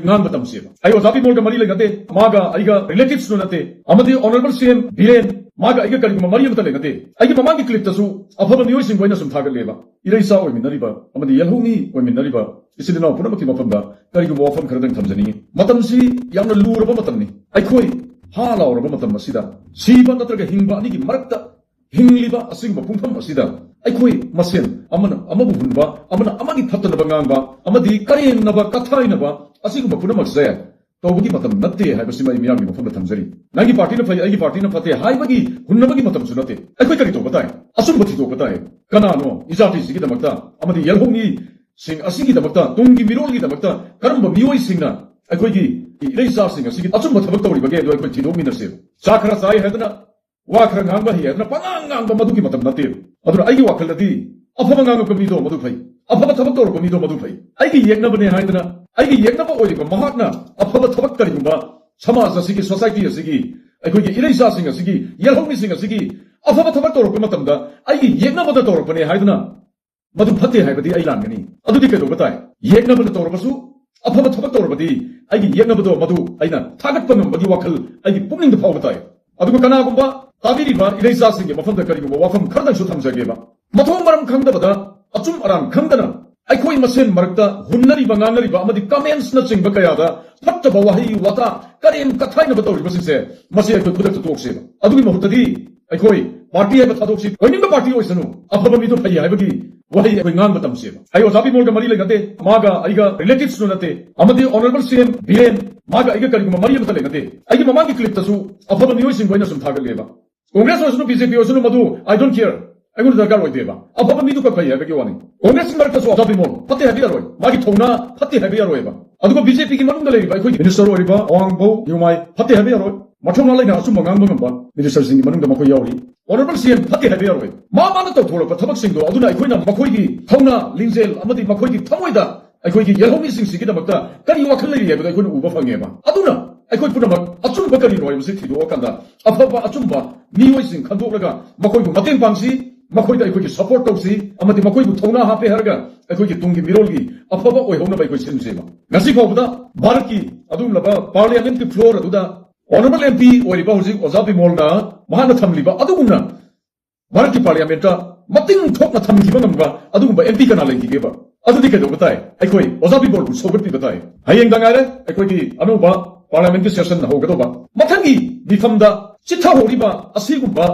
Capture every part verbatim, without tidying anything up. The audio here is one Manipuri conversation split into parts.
ꯉꯥꯡꯕ ꯇꯝꯁꯦꯕ꯫ ꯑꯩ ꯑꯣꯖꯥ ꯕꯤꯃꯣꯜꯒ ꯃꯔꯤ ꯂꯩꯅꯗꯦ, ꯃꯥꯒ ꯑꯩꯒ relatives ꯁꯨ ꯅꯠꯇꯦ, ꯑꯃꯗꯤ honourable C M ꯕꯤꯔꯦꯟ, ꯃꯥꯒ ꯑꯩꯒ ꯀꯔꯤꯒꯨꯝꯕ ꯃꯔꯤ ꯑꯃꯠꯇ ꯂꯩꯅꯗꯦ꯫ ꯑꯩꯒꯤ ꯃꯃꯥꯡꯒꯤ clip ꯇꯁꯨ ꯑꯐꯕ ꯃꯤꯑꯣꯏꯁꯤꯡꯕꯨ ꯑꯩꯅ ꯁꯨꯝ ꯊꯥꯒꯠꯂꯦꯕ꯫ ꯏꯔꯩꯆꯥ ꯑꯣꯏꯃꯤꯟꯅꯔꯤꯕ ꯑꯃꯗꯤ ꯌꯦꯜꯍꯧꯃꯤ ꯑꯣꯏꯃꯤꯟꯅꯔꯤꯕ ꯏꯆꯤꯜ ꯏꯅꯥꯎ ꯄꯨꯝꯅꯃꯛꯀꯤ ꯃꯐꯝꯗ ꯀꯔꯤꯒꯨꯝꯕ ꯋꯥꯐꯝ ꯈꯔꯗꯪ ꯊꯝꯖꯅꯤꯡꯉꯤ꯫ ꯃꯇꯝꯁꯤ ꯌꯥꯝꯅ ꯂꯨꯔꯕ ꯃꯇꯝꯅꯤ꯫ ꯑꯩꯈꯣꯏ ꯍꯥ ꯂꯥꯎꯔꯕ ꯃꯇꯝ ꯑꯁꯤꯗ, ꯁꯤꯕ ꯅꯠꯇ꯭ꯔꯒ ꯍꯤꯡꯕ ꯑꯅꯤꯒꯤ ꯃꯔꯛꯇ ꯍꯤꯡꯂꯤꯕ ꯑꯁꯤꯒꯨꯝꯕ ꯄꯨꯡꯐꯝ ꯑꯁꯤꯗ, ꯑꯩꯈꯣꯏ ꯃꯁꯦꯟ ꯑꯃꯅ ꯑꯃꯕꯨ ꯍꯨꯟꯕ, ꯑꯃꯅ ꯑꯃꯒꯤ ꯐꯠꯇꯅꯕ ꯉꯥꯡꯕ, ꯑꯃꯗꯤ ꯀꯔꯦꯝꯅꯕ, ꯀꯊꯥꯏꯅꯕ, ꯑꯁꯤꯒꯨꯝꯕ ꯄꯨꯝꯅꯃꯛꯁꯦ ꯇꯧꯕꯒꯤ ꯃꯇꯝ ꯅꯠꯇꯦ ꯍꯥꯏꯕꯁꯤꯃ ꯑꯩ ꯃꯤꯌꯥꯝꯒꯤ ꯃꯐꯝꯗ ꯊꯝꯖꯔꯤ꯫ ꯅꯪꯒꯤ party ꯅ ꯐꯩ, ꯑꯩꯒꯤ party ꯅ ꯐꯠꯇꯦ ꯍꯥꯏꯕꯒꯤ ꯍꯨꯟꯅꯕꯒꯤ ꯃꯇꯝꯁꯨ ꯅꯠꯇꯦ꯫ ꯑꯩꯈꯣꯏ ꯀꯔꯤ ꯇꯧꯕ ꯇꯥꯏ? ꯑꯆꯨꯝꯕ ꯊꯤꯗꯣꯛꯄ ꯇꯥꯏ꯫ ꯀꯅꯥꯅꯣ ꯏꯆꯥ ꯐꯤꯁꯤꯒꯤꯗꯃꯛꯇ ꯑꯃꯗꯤ ꯌꯦꯜꯍꯧꯃꯤꯁꯤꯡ ꯑꯁꯤꯒꯤꯗꯃꯛꯇ, ꯇꯨꯡꯒꯤ ꯃꯤꯔꯣꯜꯒꯤꯗꯃꯛꯇ ꯀꯔꯝꯕ ꯃꯤꯑꯣꯏꯁꯤꯡꯅ ꯑꯩꯈꯣꯏꯒꯤ ꯏꯔꯩꯆꯥꯁꯤꯡ ꯑꯁꯤꯒꯤ ꯑꯆꯨꯝꯕ ꯊꯕꯛ ꯇꯧꯔꯤꯕꯒꯦ? ꯑꯗꯨ ꯑꯩꯈꯣꯏ ꯊꯤꯗꯣꯛꯃꯤꯟꯅꯁꯦꯕ꯫ ꯆꯥ ꯈꯔ ꯆꯥꯏ ꯍꯥꯏꯗꯅ, ꯋꯥ ꯈꯔ ꯉꯥꯡꯕ ꯍꯩ ꯍꯥꯏꯗꯅ ꯄꯉꯥꯡ ꯉꯥꯡꯕ ꯃꯗꯨꯒꯤ ꯃꯇꯝ ꯅꯠꯇꯦꯕ꯫ ꯑꯗꯨꯅ ꯑꯩꯒꯤ ꯋꯥꯈꯜꯗꯗꯤ ꯑꯐꯕ ꯉꯥꯡꯉꯛꯄ ꯃꯤꯗꯣ ꯃꯗꯨ ꯐꯩ, ꯑꯐꯕ ꯊꯕꯛ ꯇꯧꯔꯛꯄ ꯃꯤꯗꯣ ꯃꯗꯨ ꯐꯩ꯫ ꯑꯩꯒꯤ ꯌꯦꯛꯅꯕꯅꯦ ꯍꯥꯏꯗꯅ, ꯑꯩꯒꯤ ꯌꯦꯛꯅꯕ ꯑꯣꯏꯔꯤꯕ ꯃꯍꯥꯛꯅ ꯑꯐꯕ ꯊꯕꯛ ꯀꯔꯤꯒꯨꯝꯕ ꯁꯃꯥꯖ ꯑꯁꯤꯒꯤ, society ꯑꯁꯤꯒꯤ, ꯑꯩꯈꯣꯏꯒꯤ ꯏꯔꯩꯆꯥꯁꯤꯡ ꯑꯁꯤꯒꯤ, ꯌꯦꯜꯍꯧꯃꯤꯁꯤꯡ ꯑꯁꯤꯒꯤ ꯑꯐꯕ ꯊꯕꯛ ꯇꯧꯔꯛꯄ ꯃꯇꯝꯗ ꯑꯩꯒꯤ ꯌꯦꯛꯅꯕꯗ ꯇꯧꯔꯛꯄꯅꯦ ꯍꯥꯏꯗꯅ ꯃꯗꯨ ꯐꯠꯇꯦ ꯍꯥꯏꯕꯗꯤ ꯑꯩ ꯂꯥꯟꯒꯅꯤ꯫ ꯑꯗꯨꯗꯤ ꯀꯩꯗꯧꯕ ꯇꯥꯏ? ꯌꯦꯛꯅꯕꯅ ꯇꯧꯔꯕꯁꯨ, ꯑꯐꯕ ꯊꯕꯛ ꯇꯧꯔꯕꯗꯤ ꯑꯩꯒꯤ ꯌꯦꯛꯅꯕꯗꯣ ꯃꯗꯨ ꯑꯩꯅ ꯊꯥꯒꯠꯄ ꯉꯝꯕꯒꯤ ꯋꯥꯈꯜ ꯑꯩꯒꯤ ꯄꯨꯛꯅꯤꯡꯗ ꯐꯥꯎꯕ ꯇꯥꯏ꯫ ꯑꯗꯨꯒ ꯀꯅꯥꯒꯨꯝꯕ ꯇꯥꯕꯤꯔꯤꯕ ꯏꯔꯩꯆꯥꯁꯤꯡꯒꯤ ꯃꯐꯝꯗ ꯀꯔꯤꯒꯨꯝꯕ ꯋꯥꯐꯝ ꯈꯔꯗꯪꯁꯨ ꯊꯝꯖꯒꯦꯕ꯫ ꯃꯊꯣꯡ ꯃꯔꯝ ꯈꯪꯗꯕꯗ, ꯑꯆꯨꯝ ꯑꯔꯥꯟ ꯈꯪꯗꯅ ꯑꯩꯈꯣꯏ ꯃꯁꯦꯟ ꯃꯔꯛꯇ ꯍꯨꯟꯅꯔꯤꯕ, ꯉꯥꯡꯅꯔꯤꯕ ꯑꯃꯗꯤ comments ꯅꯆꯤꯡꯕ ꯀꯌꯥꯗ ꯐꯠꯇꯕ ꯋꯥꯍꯩ ꯋꯥꯇꯥ, ꯀꯔꯦꯝ ꯀꯊꯥꯏꯅꯕ ꯇꯧꯔꯤꯕꯁꯤꯡꯁꯦ, ꯃꯁꯤ ꯑꯩꯈꯣꯏ ꯈꯨꯗꯛꯇ ꯇꯣꯛꯁꯦꯕ꯫ ꯑꯗꯨꯒꯤ ꯃꯍꯨꯠꯇꯗꯤ ꯑꯩꯈꯣꯏ party ꯍꯥꯏꯕ ꯊꯥꯗꯣꯛꯁꯤ, ꯑꯣꯏꯅꯤꯡꯕ party ꯑꯣꯏꯁꯅꯨ, ꯑꯐꯕ ꯃꯤꯗꯣ ꯐꯩ ꯍꯥꯏꯕꯒꯤ ꯋꯥꯍꯩ ꯑꯩꯈꯣꯏ ꯉꯥꯡꯕ ꯇꯝꯁꯦꯕ꯫ ꯑꯩ ꯑꯣꯖꯥ ꯕꯤꯃꯣꯜꯒ ꯃꯔꯤ ꯂꯩꯅꯗꯦ, ꯃꯥꯒ ꯑꯩꯒ relatives ꯁꯨ ꯅꯠꯇꯦ, ꯑꯃꯗꯤ honourable C M ꯕꯤꯔꯦꯟ, ꯃꯥꯒ ꯑꯩꯒ ꯀꯔꯤꯒꯨꯝꯕ ꯃꯔꯤ ꯑꯃꯠꯇ ꯂꯩꯅꯗꯦ꯫ ꯑꯩꯒꯤ ꯃꯃꯥꯡꯒꯤ clip ꯇꯁꯨ ꯑꯐꯕ ꯃꯤꯑꯣꯏꯁꯤꯡꯕꯨ ꯑꯩꯅ ꯁꯨꯝ ꯊꯥꯒꯠꯂꯦꯕ꯫ Congress ꯑꯣꯏꯁꯅꯨ, B J P ꯑꯣꯏꯁꯅꯨ, ꯃꯗꯨ I don't care, ꯑꯩꯉꯣꯟꯗ ꯗꯔꯀꯥꯔ ꯑꯣꯏꯗꯦꯕ꯫ ꯑꯐꯕ ꯃꯤꯗꯨ ꯈꯛ ꯐꯩ ꯍꯥꯏꯕꯒꯤ ꯋꯥꯅꯤ꯫ Congress ꯀꯤ ꯃꯔꯛꯇꯁꯨ ꯑꯣꯖꯥ ꯕꯤꯃꯣꯜ ꯐꯠꯇꯦ ꯍꯥꯏꯕ ꯌꯥꯔꯣꯏ, ꯃꯥꯒꯤ ꯊꯧꯅꯥ ꯐꯠꯇꯦ ꯍꯥꯏꯕ ꯌꯥꯔꯣꯏꯕ꯫ ꯑꯗꯨꯒ B J P ꯒꯤ ꯃꯅꯨꯡꯗ ꯂꯩꯔꯤꯕ ꯑꯩꯈꯣꯏꯒꯤ minister ꯑꯣꯏꯔꯤꯕ ꯑꯋꯥꯡꯕꯧ ꯌꯨꯃꯥꯏ ꯐꯠꯇꯦ ꯍꯥꯏꯕ ꯌꯥꯔꯣꯏ꯫ ꯃꯊꯧꯅꯥ ꯂꯩꯅ ꯑꯆꯨꯝꯕ ꯉꯥꯡꯕ ꯉꯝꯕ minister ꯁꯤꯡꯒꯤ ꯃꯅꯨꯡꯗ ꯃꯈꯣꯏ ꯌꯥꯎꯔꯤ꯫ Honourable C M ꯐꯠꯇꯦ ꯍꯥꯏꯕ ꯌꯥꯔꯣꯏ꯫ ꯃꯥ ꯃꯥꯅ ꯇꯧꯊꯣꯔꯛꯄ ꯊꯕꯛꯁꯤꯡꯗꯣ ꯑꯗꯨꯅ ꯑꯩꯈꯣꯏꯅ ꯃꯈꯣꯏꯒꯤ ꯊꯧꯅꯥ, ꯂꯤꯡꯖꯦꯜ ꯑꯃꯗꯤ ꯃꯈꯣꯏꯒꯤ ꯊꯃꯣꯏꯗ ꯑꯩꯈꯣꯏꯒꯤ ꯌꯦꯜꯍꯧꯃꯤꯁꯤꯡꯁꯤꯒꯤꯗꯃꯛꯇ ꯀꯔꯤ ꯋꯥꯈꯜ ꯂꯩꯔꯤ ꯍꯥꯏꯕꯗꯣ ꯑꯩꯈꯣꯏꯅ ꯎꯕ ꯐꯪꯉꯦꯕ꯫ ꯑꯗꯨꯅ ꯑꯩꯈꯣꯏ ꯄꯨꯝꯅꯃꯛ ꯑꯆꯨꯝꯕ ꯀꯔꯤꯅꯣ ꯍꯥꯏꯕꯁꯤ ꯊꯤꯗꯣꯛꯑꯀꯥꯟꯗ ꯑꯐꯕ ꯑꯆꯨꯝꯕ ꯃꯤꯑꯣꯏꯁꯤꯡ ꯈꯟꯗꯣꯛꯂꯒ ꯃꯈꯣꯏꯕꯨ ꯃꯇꯦꯡ ꯄꯥꯡꯁꯤ꯫ ꯃꯈꯣꯏꯗ ꯑꯩꯈꯣꯏꯒꯤ ꯁꯄꯣꯔꯠ ꯇꯧꯁꯤ ꯑꯃꯗꯤ ꯃꯈꯣꯏꯕꯨ ꯊꯧꯅꯥ ꯍꯥꯞꯄꯦ ꯍꯥꯏꯔꯒ ꯑꯩꯈꯣꯏꯒꯤ ꯇꯨꯡꯒꯤ ꯃꯤꯔꯣꯜꯒꯤ ꯑꯐꯕ ꯑꯣꯏꯍꯧꯅꯕ ꯑꯩꯈꯣꯏ ꯁꯤꯟꯁꯦꯕ꯫ ꯉꯁꯤ ꯐꯥꯎꯕꯗ ꯚꯥꯔꯠꯀꯤ ꯑꯗꯨꯒꯨꯝꯂꯕ ꯄꯥꯔꯂꯤꯌꯥꯃꯦꯟꯠꯀꯤ ꯐ꯭ꯂꯣꯔ ꯑꯗꯨꯗ ꯑꯣꯅꯔꯦꯕꯜ ꯑꯦꯝ ꯄꯤ ꯑꯣꯏꯔꯤꯕ ꯍꯧꯖꯤꯛ ꯑꯣꯖꯥ ꯕꯤꯃꯣꯜꯅ ꯃꯍꯥꯛꯅ ꯊꯝꯂꯤꯕ ꯑꯗꯨꯒꯨꯝꯅ ꯚꯥꯔꯠꯀꯤ ꯄꯥꯔꯂꯤꯌꯥꯃꯦꯟꯠꯇ ꯃꯇꯤꯡ ꯊꯣꯛꯅ ꯊꯝꯈꯤꯕ ꯉꯝꯕ ꯑꯗꯨꯒꯨꯝꯕ ꯑꯦꯝ ꯄꯤ ꯀꯅꯥ ꯂꯩꯈꯤꯒꯦꯕ? ꯑꯗꯨꯗꯤ ꯀꯩꯗꯧꯕ ꯇꯥꯏ? ꯑꯩꯈꯣꯏ ꯑꯣꯖꯥ ꯕꯤꯃꯣꯜꯕꯨ ꯁꯧꯒꯠꯄꯤꯕ ꯇꯥꯏ꯫ ꯍꯌꯦꯡꯗ ꯉꯥꯏꯔꯦ ꯑꯩꯈꯣꯏꯒꯤ ꯑꯅꯧꯕ ꯄꯥꯔꯂꯤꯌꯥꯃꯦꯟꯠꯀꯤ ꯁꯦꯁꯟ ꯍꯧꯒꯗꯧꯕ꯫ ꯃꯊꯪꯒꯤ ꯃꯤꯐꯝꯗ ꯆꯤꯠꯊꯍꯧꯔꯤꯕ ꯑꯁꯤꯒꯨꯝꯕ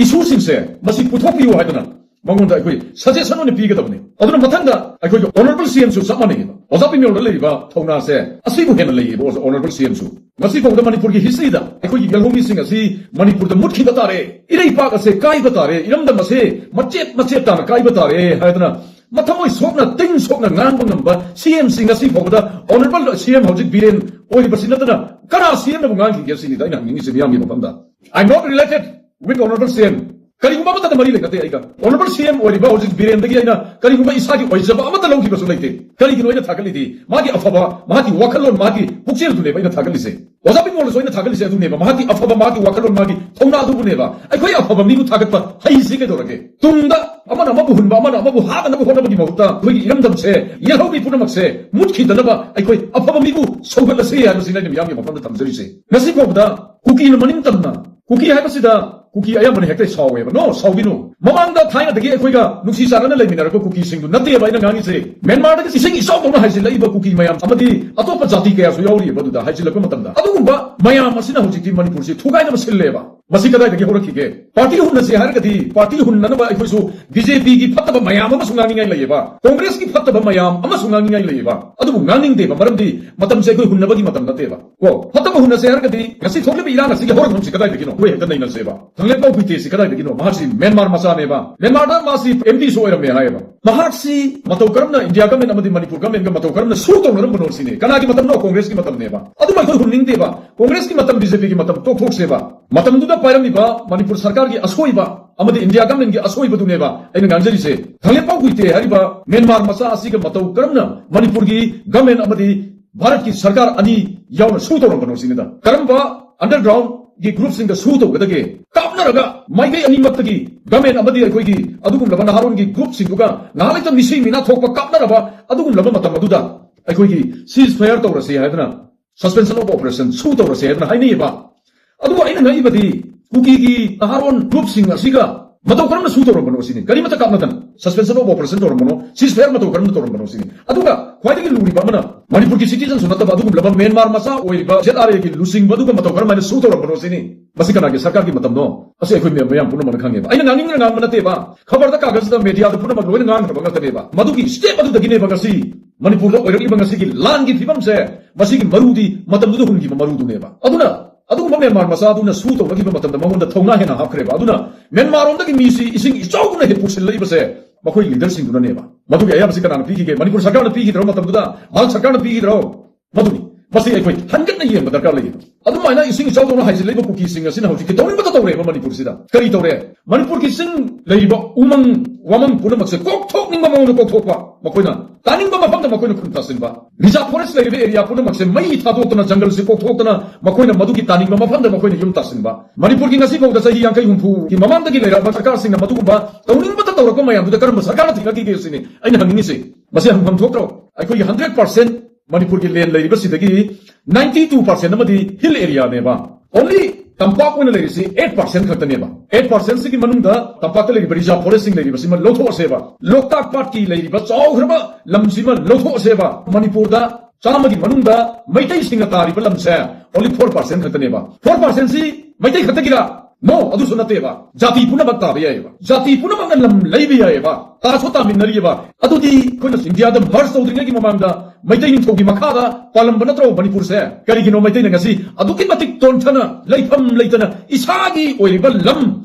ꯏꯁꯨꯁꯤꯡꯁꯦ ꯃꯁꯤ ꯄꯨꯊꯣꯛꯄꯤꯌꯨ ꯍꯥꯏꯗꯅ ꯃꯉꯣꯟꯗ ꯑꯩꯈꯣꯏ ꯁꯖꯦꯁꯟ ꯑꯣꯏꯅ ꯄꯤꯒꯗꯕꯅꯤ꯫ ꯑꯗꯨꯅ ꯃꯊꯪꯗ ꯑꯩꯈꯣꯏꯒꯤ ꯑꯣꯅꯔꯦꯕꯜ ꯁꯤ ꯑꯦꯝꯁꯨ ꯆꯞ ꯃꯥꯟꯅꯩꯌꯦꯕ꯫ ꯑꯣꯖꯥ ꯕꯤꯃꯣꯜꯗ ꯂꯩꯔꯤꯕ ꯊꯧꯅꯥꯁꯦ ꯑꯁꯤꯕꯨ ꯍꯦꯟꯅ ꯂꯩꯌꯦꯕ ꯑꯣꯅꯔꯦꯕꯜ ꯁꯤ ꯑꯦꯝꯁꯨ꯫ ꯉꯁꯤ ꯐꯥꯎꯕꯗ ꯃꯅꯤꯄꯨꯔꯒꯤ ꯍꯤꯁꯇ꯭ꯔꯤꯗ ꯑꯩꯈꯣꯏꯒꯤ ꯌꯦꯜꯍꯧꯃꯤꯁꯤꯡ ꯑꯁꯤ ꯃꯅꯤꯄꯨꯔꯗ ꯃꯨꯠꯈꯤꯕ ꯇꯥꯔꯦ, ꯏꯔꯩꯄꯥꯛ ꯑꯁꯦ ꯀꯥꯏꯕ ꯇꯥꯔꯦ, ꯏꯔꯝꯗꯝ ꯑꯁꯦ ꯃꯆꯦꯠ ꯃꯆꯦꯠ ꯇꯥꯅ ꯀꯥꯏꯕ ꯇꯥꯔꯦ ꯍꯥꯏꯗꯅ ꯃꯊꯃꯣꯏ ꯁꯣꯛꯅ, ꯇꯤꯡ ꯁꯣꯛꯅ ꯉꯥꯡꯕ ꯉꯝꯕ ꯁꯤ ꯑꯦꯝꯁꯤ ꯉꯁꯤ ꯐꯥꯎꯕꯗ ꯑꯣꯅꯔꯦꯕꯜ ꯁꯤ ꯑꯦꯝ ꯍꯧꯖꯤꯛ ꯕꯤꯔꯦꯟ ꯑꯣꯏꯔꯤꯕꯁꯤ ꯅꯠꯇꯅ ꯀꯅꯥ ꯁꯤ ꯑꯦꯝꯅꯕꯨ ꯉꯥꯡꯈꯤꯒꯦ ꯁꯤꯅꯤꯗ ꯑꯩꯅ ꯍꯪꯅꯤꯡꯉꯤꯁꯦ ꯃꯤꯌꯥꯝꯒꯤ ꯃꯐꯝꯗ꯫ I am not related with honorable C M. ꯀꯔꯤꯒꯨꯝꯕ ꯑꯃꯠꯇꯗ ꯃꯔꯤ ꯂꯩꯅꯗꯦ ꯑꯩꯒ꯫ ꯑꯣꯅꯔꯦꯕꯜ ꯁꯤ ꯑꯦꯝ ꯑꯣꯏꯔꯤꯕ ꯍꯧꯖꯤꯛ ꯕꯤꯔꯦꯟꯗꯒꯤ ꯑꯩꯅ ꯀꯔꯤꯒꯨꯝꯕ ꯏꯁꯥꯒꯤ ꯑꯣꯏꯖꯕ ꯑꯃꯠꯇ ꯂꯧꯈꯤꯕꯁꯨ ꯂꯩꯇꯦ꯫ ꯀꯔꯤꯒꯤꯅꯣ ꯑꯩꯅ ꯊꯥꯒꯠꯂꯤꯗꯤ? ꯃꯥꯒꯤ ꯑꯐꯕ, ꯃꯍꯥꯛꯀꯤ ꯋꯥꯈꯜꯂꯣꯟ, ꯃꯥꯒꯤ ꯄꯨꯛꯆꯦꯜꯗꯨꯅꯦꯕ ꯑꯩꯅ ꯊꯥꯒꯠꯂꯤꯁꯦ꯫ ꯑꯣꯖꯥ ꯕꯤꯃꯣꯜꯅꯁꯨ ꯑꯩꯅ ꯊꯥꯒꯠꯂꯤꯁꯦ ꯑꯗꯨꯅꯦꯕ, ꯃꯍꯥꯛꯀꯤ ꯑꯐꯕ, ꯃꯥꯒꯤ ꯋꯥꯈꯜꯂꯣꯟ, ꯃꯥꯒꯤ ꯊꯧꯅꯥ ꯑꯗꯨꯕꯨꯅꯦꯕ꯫ ꯑꯩꯈꯣꯏ ꯑꯐꯕ ꯃꯤꯕꯨ ꯊꯥꯒꯠꯄ ꯍꯩꯁꯤ ꯀꯩꯗꯧꯔꯒꯦ? ꯇꯨꯡꯗ ꯑꯃꯅ ꯑꯃꯕꯨ ꯍꯨꯟꯕ, ꯑꯃꯅ ꯑꯃꯕꯨ ꯍꯥꯠꯅꯅꯕ ꯍꯣꯠꯅꯕꯒꯤ ꯃꯍꯨꯠꯇ ꯑꯩꯈꯣꯏꯒꯤ ꯏꯔꯝꯗꯝꯁꯦ, ꯌꯦꯜꯍꯧꯃꯤ ꯄꯨꯝꯅꯃꯛꯁꯦ ꯃꯨꯠꯈꯤꯗꯅꯕ ꯑꯩꯈꯣꯏ ꯑꯐꯕ ꯃꯤꯕꯨ ꯁꯧꯒꯠꯂꯁꯤ ꯍꯥꯏꯕꯁꯤꯅ ꯑꯩꯅ ꯃꯤꯌꯥꯝꯒꯤ ꯃꯐꯝꯗ ꯊꯝꯖꯔꯤꯁꯦ꯫ ꯉꯁꯤ ꯐꯥꯎꯕꯗ ꯀꯨꯀꯤꯅ ꯃꯅꯤꯡ ꯇꯝꯅ, ꯀꯨꯀꯤ ꯍꯥꯏꯕꯁꯤꯗ ꯀꯨꯀꯤ ꯑꯌꯥꯝꯕꯅ ꯍꯦꯛꯇ ꯁꯥꯎꯋꯦꯕ꯫ No, ꯁꯥꯎꯕꯤꯅꯨ꯫ ꯃꯃꯥꯡꯗ ꯊꯥꯏꯅꯗꯒꯤ ꯑꯩꯈꯣꯏꯒ ꯅꯨꯡꯁꯤ ꯆꯥꯟꯅꯅ ꯂꯩꯃꯤꯟꯅꯔꯛꯄ ꯀꯨꯀꯤꯁꯤꯡꯗꯨ ꯅꯠꯇꯦꯕ ꯑꯩꯅ ꯉꯥꯡꯉꯤꯁꯦ꯫ ꯃ꯭ꯌꯥꯟꯃꯥꯔꯗꯒꯤ ꯏꯁꯤꯡ ꯏꯆꯥꯎꯗꯧꯅ ꯍꯥꯏꯖꯤꯜꯂꯛꯏꯕ ꯀꯨꯀꯤ ꯃꯌꯥꯝ ꯑꯃꯗꯤ ꯑꯇꯣꯞꯄ ꯖꯥꯇꯤ ꯀꯌꯥꯁꯨ ꯌꯥꯎꯔꯤꯑꯕ ꯑꯗꯨꯗ ꯍꯥꯏꯖꯤꯜꯂꯛꯄ ꯃꯇꯝꯗ꯫ ꯑꯗꯨꯒꯨꯝꯕ ꯃꯌꯥꯝ ꯑꯁꯤꯅ ꯍꯧꯖꯤꯛꯇꯤ ꯃꯅꯤꯄꯨꯔꯁꯤ ꯊꯨꯒꯥꯏꯅꯕ ꯁꯤꯜꯂꯦꯕ꯫ ꯃꯁꯤ ꯀꯗꯥꯏꯗꯒꯤ ꯍꯧꯔꯛꯈꯤꯒꯦ? ꯄꯥꯔꯇꯤ ꯍꯨꯟꯅꯁꯤ ꯍꯥꯏꯔꯒꯗꯤ ꯄꯥꯔꯇꯤ ꯍꯨꯟꯅꯅꯕ ꯑꯩꯈꯣꯏꯁꯨ ꯕꯤ ꯖꯦ ꯄꯤꯒꯤ ꯐꯠꯇꯕ ꯃꯌꯥꯝ ꯑꯃꯁꯨ ꯉꯥꯡꯅꯤꯡꯉꯥꯏ ꯂꯩꯌꯦꯕ, ꯀꯣꯡꯒ꯭ꯔꯦꯁꯀꯤ ꯐꯠꯇꯕ ꯃꯌꯥꯝ ꯑꯃꯁꯨ ꯉꯥꯡꯅꯤꯡꯉꯥꯏ ꯂꯩꯌꯦꯕ꯫ ꯑꯗꯨꯕꯨ ꯉꯥꯡꯅꯤꯡꯗꯦꯕ, ꯃꯔꯝꯗꯤ ꯃꯇꯝꯁꯦ ꯑꯩꯈꯣꯏ ꯍꯨꯟꯅꯕꯒꯤ ꯃꯇꯝ ꯅꯠꯇꯦꯕ꯫ ꯀꯣ, ꯐꯠꯇꯕ ꯍꯨꯟꯅꯁꯦ ꯍꯥꯏꯔꯒꯗꯤ ꯉꯁꯤ ꯊꯣꯛꯂꯤꯕ ꯏꯔꯥꯡ ꯑꯁꯤꯒꯤ ꯍꯧꯔꯛꯐꯝꯁꯤ ꯀꯗꯥꯏꯗꯒꯤꯅꯣ? ꯑꯩꯈꯣꯏ ꯍꯦꯛꯇ ꯅꯩꯅꯁꯦꯕ꯫ ꯊꯥꯡꯂꯦꯟꯄꯥꯎ ꯀꯨꯏꯇꯦꯁꯤ ꯀꯗꯥꯏꯗꯒꯤꯅꯣ? ꯃꯍꯥꯛꯁꯤ ꯃ꯭ꯌꯥꯟꯃꯥꯔ ꯃꯆꯥꯅꯦꯕ꯫ ꯃ꯭ꯌꯥꯟꯃꯥꯔꯗ ꯃꯥꯁꯤ ꯑꯦꯝ ꯄꯤꯁꯨ ꯑꯣꯏꯔꯝꯃꯦ ꯍꯥꯏꯌꯦꯕ꯫ ꯃꯍꯥꯛꯁꯤ ꯃꯇꯧ ꯀꯔꯝꯅ ꯏꯟꯗꯤꯌꯥ ꯒꯃꯦꯟ ꯑꯃꯗꯤ ꯃꯅꯤꯄꯨꯔ ꯒꯃꯦꯟꯒ ꯃꯇꯧ ꯀꯔꯝꯅ ꯁꯨ ꯇꯧꯅꯔꯝꯕꯅꯣ ꯁꯤꯅꯤ꯫ ꯀꯅꯥꯒꯤ ꯃꯇꯝꯅꯣ? ꯀꯣꯡꯒ꯭ꯔꯦꯁꯀꯤ ꯃꯇꯝꯅꯦꯕ꯫ ꯑꯗꯨꯃ ꯑꯩꯈꯣꯏ ꯍꯨꯟꯅꯤꯡꯗꯦꯕ꯫ ꯀꯣꯡꯒ꯭ꯔꯦꯁꯀꯤ ꯃꯇꯝ, ꯕꯤ ꯖꯦ ꯄꯤꯒꯤ ꯃꯇꯝ ꯇꯣꯛꯊꯣꯛꯁꯦꯕ꯫ ꯃꯇꯝꯗꯨꯗ ꯄꯥꯏꯔꯝꯃꯤꯕ ꯃꯅꯤꯄꯨꯔ ꯁꯔꯀꯥꯔꯒꯤ ꯑꯁꯣꯏꯕ ꯑꯃꯗꯤ ꯏꯟꯗꯤꯌꯥ ꯒꯃꯦꯟꯒꯤ ꯑꯁꯣꯏꯕꯗꯨꯅꯦꯕ ꯑꯩꯅ ꯉꯥꯡꯖꯔꯤꯁꯦ꯫ ꯊꯥꯡꯂꯦꯟꯄꯥꯎ ꯀꯨꯏꯇꯦ ꯍꯥꯏꯔꯤꯕ ꯃ꯭ꯌꯥꯟꯃꯥꯔ ꯃꯆꯥ ꯑꯁꯤꯒ ꯃꯇꯧ ꯀꯔꯝꯅ ꯃꯅꯤꯄꯨꯔꯒꯤ ꯒꯃꯦꯟ ꯑꯃꯗꯤ ꯚꯥꯔꯠꯀꯤ ꯁꯔꯀꯥꯔ ꯑꯅꯤ ꯌꯥꯎꯅ ꯁꯨ ꯇꯧꯔꯝꯕꯅꯣ ꯁꯤꯅꯤꯗ꯫ ꯀꯔꯝꯕ ꯑꯟꯗꯔꯒ꯭ꯔꯥꯎꯟ ꯒꯤ ꯒ꯭ꯔꯨꯞꯁꯤꯡꯗ ꯁꯨ ꯇꯧꯒꯗꯒꯦ? ꯀꯥꯞꯅꯔꯒ ꯃꯥꯏꯀꯩ ꯑꯅꯤꯃꯛꯇꯒꯤ ꯒꯃꯦꯟ ꯑꯃꯗꯤ ꯑꯩꯈꯣꯏꯒꯤ ꯑꯗꯨꯒꯨꯝꯂꯕ ꯅꯍꯥꯔꯣꯟꯒꯤ ꯒ꯭ꯔꯨꯞꯁꯤꯡꯗꯨꯒ ꯉꯥꯏꯍꯥꯛ ꯂꯩꯇ ꯃꯤꯁꯤ ꯃꯤꯅꯥ ꯊꯣꯛꯄ ꯀꯥꯞꯅꯔꯕ ꯑꯗꯨꯒꯨꯝꯂꯕ ꯃꯇꯝ ꯑꯗꯨꯗ ꯑꯩꯈꯣꯏꯒꯤ ceasefire ꯇꯧꯔꯁꯤ ꯍꯥꯏꯗꯅ, suspension of operation ꯁꯨ ꯇꯧꯔꯁꯤ ꯍꯥꯏꯗꯅ ꯍꯥꯏꯅꯩꯌꯦꯕ꯫ ꯑꯗꯨꯕꯨ ꯑꯩꯅ ꯉꯛꯏꯕꯗꯤ ꯀꯨꯀꯤꯒꯤ ꯅꯍꯥꯔꯣꯟ ꯒ꯭ꯔꯨꯞꯁꯤꯡ ꯑꯁꯤꯒ ꯃꯇꯧ ꯀꯔꯝꯅ ꯁꯨ ꯇꯧꯔꯝꯕꯅꯣ ꯁꯤꯅꯤ꯫ ꯀꯔꯤꯃꯠꯇ ꯀꯥꯞꯅꯗꯅ suspension of operation ꯇꯧꯔꯝꯕꯅꯣ, ceasefire ꯃꯇꯧ ꯀꯔꯝꯅ ꯇꯧꯔꯝꯕꯅꯣ ꯁꯤꯅꯤ꯫ ꯑꯗꯨꯒ ꯈ꯭ꯋꯥꯏꯗꯒꯤ ꯂꯨꯔꯤꯕ ꯑꯃꯅ ꯃꯅꯤꯄꯨꯔꯒꯤ citizenꯁꯨ ꯅꯠꯇꯕ ꯑꯗꯨꯒꯨꯝꯂꯕ ꯃ꯭ꯌꯥꯟꯃꯥꯔ ꯃꯆꯥ ꯑꯣꯏꯔꯤꯕ ZRAꯒꯤ ꯂꯨꯆꯤꯡꯕ ꯑꯗꯨꯒ ꯃꯇꯧ ꯀꯔꯝꯍꯥꯏꯅ ꯁꯨ ꯇꯧꯔꯝꯕꯅꯣ ꯁꯤꯅꯤ꯫ ꯃꯁꯤ ꯀꯅꯥꯒꯤ ꯁꯔꯀꯥꯔꯒꯤ ꯃꯇꯝꯅꯣ? ꯑꯁꯤ ꯑꯩꯈꯣꯏ ꯃꯌꯥꯝ ꯃꯌꯥꯝ ꯄꯨꯝꯅꯃꯛꯅ ꯈꯪꯉꯦꯕ꯫ ꯑꯩꯅ ꯉꯥꯡꯅꯤꯡꯗꯅ ꯉꯥꯡꯕ ꯅꯠꯇꯦꯕ꯫ ꯈꯕꯔꯗ, ꯀꯥꯒꯖꯗ, ꯃꯦꯗꯤꯌꯥꯗ ꯄꯨꯝꯅꯃꯛ ꯂꯣꯏꯅ ꯉꯥꯡꯈ꯭ꯔꯕ ꯉꯥꯛꯇꯅꯦꯕ꯫ ꯃꯗꯨꯒꯤ step ꯑꯗꯨꯗꯒꯤꯅꯦꯕ ꯉꯁꯤ ꯃꯅꯤꯄꯨꯔꯗ ꯑꯣꯏꯔꯛꯂꯤꯕ ꯉꯁꯤꯒꯤ ꯂꯥꯟꯒꯤ ꯐꯤꯕꯝꯁꯦ, ꯃꯁꯤꯒꯤ ꯃꯔꯨꯗꯤ ꯃꯇꯝꯗꯨꯗ ꯍꯨꯟꯈꯤꯕ ꯃꯔꯨꯗꯨꯅꯦꯕ꯫ ꯑꯗꯨꯅ ꯑꯗꯨꯒꯨꯝꯕ ꯃ꯭ꯌꯥꯟꯃꯥꯔ ꯃꯆꯥꯗꯨꯅ ꯁꯨ ꯇꯧꯅꯈꯤꯕ ꯃꯇꯝꯗ ꯃꯉꯣꯟꯗ ꯊꯧꯅꯥ ꯍꯦꯟꯅ ꯍꯥꯞꯈ꯭ꯔꯦꯕ꯫ ꯑꯗꯨꯅ ꯃ꯭ꯌꯥꯟꯃꯥꯔ ꯂꯣꯝꯗꯒꯤ ꯃꯤꯁꯤ ꯏꯁꯤꯡ ꯏꯆꯥꯎꯗꯨꯅ ꯍꯦꯛ ꯄꯨꯁꯤꯜꯂꯛꯏꯕꯁꯦ ꯃꯈꯣꯏ ꯂꯤꯗꯔꯁꯤꯡꯗꯨꯅꯅꯦꯕ꯫ ꯃꯗꯨꯒꯤ ꯑꯌꯥꯕꯁꯤ ꯀꯅꯥꯅ ꯄꯤꯈꯤꯒꯦ? ꯃꯅꯤꯄꯨꯔ ꯁꯔꯀꯥꯔꯅ ꯄꯤꯈꯤꯗ꯭ꯔꯣ ꯃꯇꯝꯗꯨꯗ? ꯚꯥꯔꯠ ꯁꯔꯀꯥꯔꯅ ꯄꯤꯈꯤꯗ꯭ꯔꯣ? ꯃꯗꯨꯅꯤ꯫ ꯃꯁꯤ ꯑꯩꯈꯣꯏ ꯍꯟꯒꯠꯅ ꯌꯦꯡꯕ ꯗꯔꯀꯥꯔ ꯂꯩ꯫ ꯑꯗꯨꯃꯥꯏꯅ ꯏꯁꯤꯡ ꯏꯆꯥꯎꯗꯧꯅ ꯍꯥꯏꯖꯤꯜꯂꯛꯏꯕ ꯀꯨꯀꯤꯁꯤꯡ ꯑꯁꯤꯅ ꯍꯧꯖꯤꯛꯇꯤ ꯇꯧꯅꯤꯡꯕꯇ ꯇꯧꯔꯦꯕ ꯃꯅꯤꯄꯨꯔꯁꯤꯗ꯫ ꯀꯔꯤ ꯇꯧꯔꯦ? ꯃꯅꯤꯄꯨꯔꯒꯤ ꯆꯤꯡ ꯂꯩꯔꯤꯕ ꯎꯃꯪ ꯋꯥꯃꯪ ꯄꯨꯝꯅꯃꯛꯁꯦ ꯀꯣꯛꯊꯣꯛꯅꯤꯡꯕ ꯃꯑꯣꯡꯗ ꯀꯣꯛꯊꯣꯛꯄ, ꯃꯈꯣꯏꯅ ꯇꯥꯅꯤꯡꯕ ꯃꯐꯝꯗ ꯃꯈꯣꯏꯅ ꯈꯨꯟ ꯇꯥꯁꯤꯟꯕ, reserve forest ꯂꯩꯔꯤꯕ area ꯄꯨꯝꯅꯃꯛꯁꯦ ꯃꯩ ꯊꯥꯗꯣꯛꯇꯅ, ꯖꯪꯒꯜꯁꯤ ꯀꯣꯛꯊꯣꯛꯇꯅ ꯃꯈꯣꯏꯅ ꯃꯗꯨꯒꯤ ꯇꯥꯅꯤꯡꯕ ꯃꯐꯝꯗ ꯃꯈꯣꯏꯅ ꯌꯨꯝ ꯇꯥꯁꯤꯟꯕ꯫ ꯃꯅꯤꯄꯨꯔꯒꯤ ꯉꯁꯤ ꯐꯥꯎꯗ ꯆꯍꯤ ꯌꯥꯡꯈꯩ ꯍꯨꯝꯐꯨꯒꯤ ꯃꯃꯥꯡꯗꯒꯤ ꯂꯩꯔꯛꯑꯕ ꯁꯔꯀꯥꯔꯁꯤꯡꯅ ꯃꯗꯨꯒꯨꯝꯕ ꯇꯧꯅꯤꯡꯕꯇ ꯇꯧꯔꯛꯄ ꯃꯌꯥꯝꯗꯨꯗ ꯀꯔꯝꯕ ꯁꯔꯀꯥꯔꯅ ꯊꯤꯡꯉꯛꯈꯤꯒꯦ ꯁꯤꯅꯤ ꯑꯩꯅ ꯍꯪꯅꯤꯡꯉꯤꯁꯤ꯫ ꯃꯁꯤ ꯍꯪꯐꯝ ꯊꯣꯛꯇ꯭ꯔꯣ? ꯑꯩꯈꯣꯏꯒꯤ hundred percent ꯃꯅꯤꯄꯨꯔꯒꯤ land ꯂꯩꯔꯤꯕꯁꯤꯗꯒꯤ ninety two percent ꯑꯃꯗꯤ hill areaꯅꯦꯕ꯫ Only ꯇꯝꯄꯥꯛ ꯑꯣꯏꯅ ꯂꯩꯔꯤꯁꯤ eight percent ꯈꯛꯇꯅꯦꯕ꯫ Eight percentꯁꯤꯒꯤ ꯃꯅꯨꯡꯗ ꯇꯝꯄꯥꯛꯇ ꯂꯩꯔꯤꯕ reserve forestꯁꯤꯡ ꯂꯩꯔꯤꯕꯁꯤꯃ ꯂꯧꯊꯣꯛꯑꯁꯦꯕ꯫ ꯂꯣꯛꯇꯥꯛ ꯄꯥꯠꯀꯤ ꯂꯩꯔꯤꯕ ꯆꯥꯎꯈ꯭ꯔꯕ ꯂꯝꯁꯤꯃ ꯂꯧꯊꯣꯛꯑꯁꯦꯕ꯫ ꯃꯅꯤꯄꯨꯔꯗ ꯆꯥꯝꯃꯒꯤ ꯃꯅꯨꯡꯗ ꯃꯩꯇꯩꯁꯤꯡꯅ ꯇꯥꯔꯤꯕ ꯂꯝꯁꯦ only four percent ꯈꯛꯇꯅꯦꯕ꯫ Four percentꯁꯤ ꯃꯩꯇꯩ ꯈꯛꯇꯒꯤꯔ? No, ꯑꯗꯨꯁꯨ ꯅꯠꯇꯦꯕ꯫ ꯖꯥꯇꯤ ꯄꯨꯝꯅꯃꯛ ꯇꯥꯕ ꯌꯥꯏꯑꯕ꯫ ꯖꯥꯇꯤ ꯄꯨꯝꯅꯃꯛꯅ ꯂꯝ ꯂꯩꯕ ꯌꯥꯏꯑꯕ꯫ ꯇꯥꯁꯨ ꯇꯥꯃꯤꯟꯅꯔꯤꯑꯕ꯫ ꯑꯗꯨꯗꯤ ꯑꯩꯈꯣꯏꯅ ꯏꯟꯗꯤꯌꯥꯗ merge ꯇꯧꯗ꯭ꯔꯤꯉꯩꯒꯤ ꯃꯃꯥꯡꯗ ꯃꯩꯇꯩ ꯅꯤꯡꯊꯧꯒꯤ ꯃꯈꯥꯗ ꯄꯥꯜꯂꯝꯕ ꯅꯠꯇ꯭ꯔꯣ ꯃꯅꯤꯄꯨꯔꯁꯦ? ꯀꯔꯤꯒꯤꯅꯣ ꯃꯩꯇꯩꯅ ꯉꯁꯤ ꯑꯗꯨꯛꯀꯤ ꯃꯇꯤꯛ ꯇꯣꯟꯊꯅ ꯂꯩꯐꯝ ꯂꯩꯇꯅ ꯏꯁꯥꯒꯤ ꯑꯣꯏꯔꯤꯕ ꯂꯝ